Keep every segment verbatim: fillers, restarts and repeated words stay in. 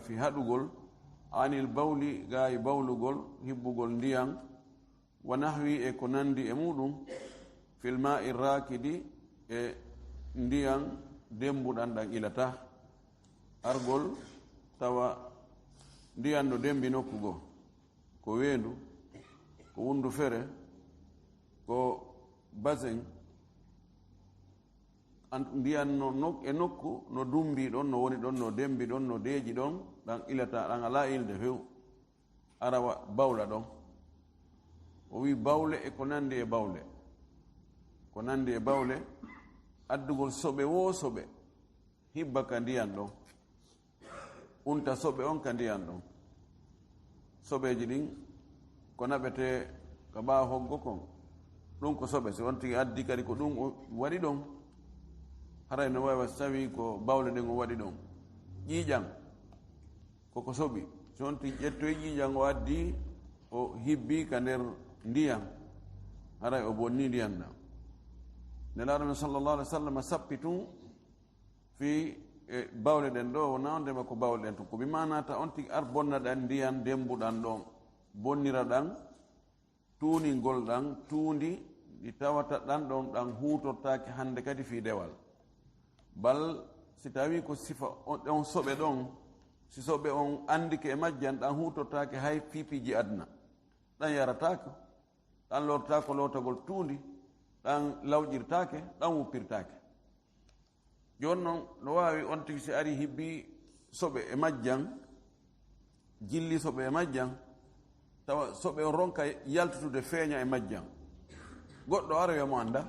Fi haɗugol, anil bawli, gaa e bawlugol, hibbugol ndiyan, wa nahwi, e ko nandi e muɗum, fil ma'i rakidi, e ndiyan dembuɗan ɗan ilata. Argol tawa ndiyan no dembi nokku goo, ko weendu, ko wundu fere, ko basen, an-, ndiyan no nok-, e nokku no dumbi ɗon, no woni ɗon, no dembi ɗon, no deeƴi ɗon, ɗan ilata, ɗan alaa ilde few. Ara wa-, bawla ɗon. O wi bawle e ko nandi e bawle. Ko nandi e bawle, addugol soɓe woo soɓe, hibba ka ndiyan ɗon. Unta soɓe on ka ndiyan ɗon. Soɓeeji ɗin ko naɓetee ka ɓaawo hoggo kon. Ɗun ko soɓe, si on tigi addi kadi ko ɗun o waɗi ɗon. Haray no wawi so tawi ko bawle ɗen o waɗi ɗon. Ƴiiƴan, koko soɓi. Si on tigi ƴettoyi ƴiiƴan o addi, o hibbi ka nder ndiyan. Haray o bonni ndiyan ɗan. Nelaaɗo men sallallahu alaihi wasallam sappi tun fii, e, bawle ɗen ɗoo, wonaa on ndema ko bawle ɗen tun. Ko bi maanaa ta on tigi ar bonna ɗan ndiyan dembuɗan ɗon, bonnira ɗan, tuuningol ɗan, tuundi ndi tawata ɗan ɗon ɗan huutortaake hannde kadi fii dewal. Bal si tawii ko sifa on, on soɓe ɗon, si soɓe on anndike e majjan, ɗan huutortaake hay fii piiji aduna. Ɗan yarataake. Ɗan lootataa ko lootagol tuundi, ɗan lawƴirtaake, ɗan wuppirtaake. Jooni non, no waawi on tigi si ari hibbi soɓe e majjan, jilli soɓe e majjan, tawa soɓe on ronka yaltutude feeña e majjan. Goɗɗo aroya mo anndaa,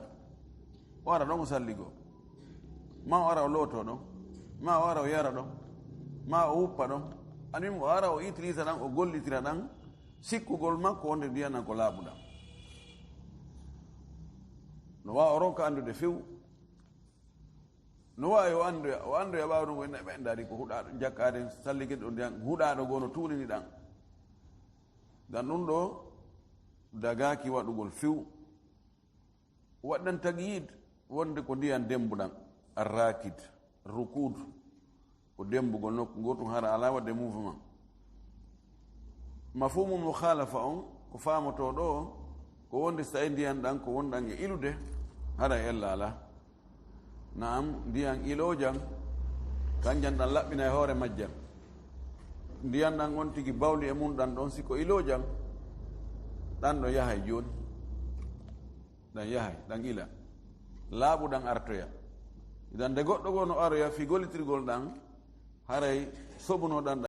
o ara ɗon o salligoo. Maa o ara o lootoo ɗon, maa o ara o yara ɗon, maa o wuppa ɗon. Anin o ara o itilisa ɗan, o gollitira ɗan, sikkugol makko wonde ndiyan ɗan ko laaɓuɗan. No waawa o ronka anndude few. No waawi o anndoya, o anndoya ɓaawo ɗun ko ɓe ndaari ko huɗaaɗo, jakkaade salligirɗo ndiyan, huɗaaɗo goo no tuunini ɗan. Ngam ɗun ɗoo dagaaki waɗugol few. Waɗɗan tagyid wonde ko ndiyan dembuɗan, arrakid, rukud, ko dembugol nokku gootun hara alaa waɗde mouvement. Mafhumul mukhalafa on, ko faamotoo ɗoo, ko wonde so tawi ndiyan ɗan ko wonɗan e ilude, hara ella alaa. Naam, ndiyan iloojan, kanjan ɗan laɓɓina e hoore majjan. Ndiyan ɗan on tigi bawli e mun ɗan ɗon, si ko iloojan, ɗan ɗon yahay jooni. Ɗan yahay, ɗan ila. Laaɓuɗan artoya. Idan nde goɗɗo goo no aroya fii gollitirgol ɗan, haray soɓunoɗan ɗan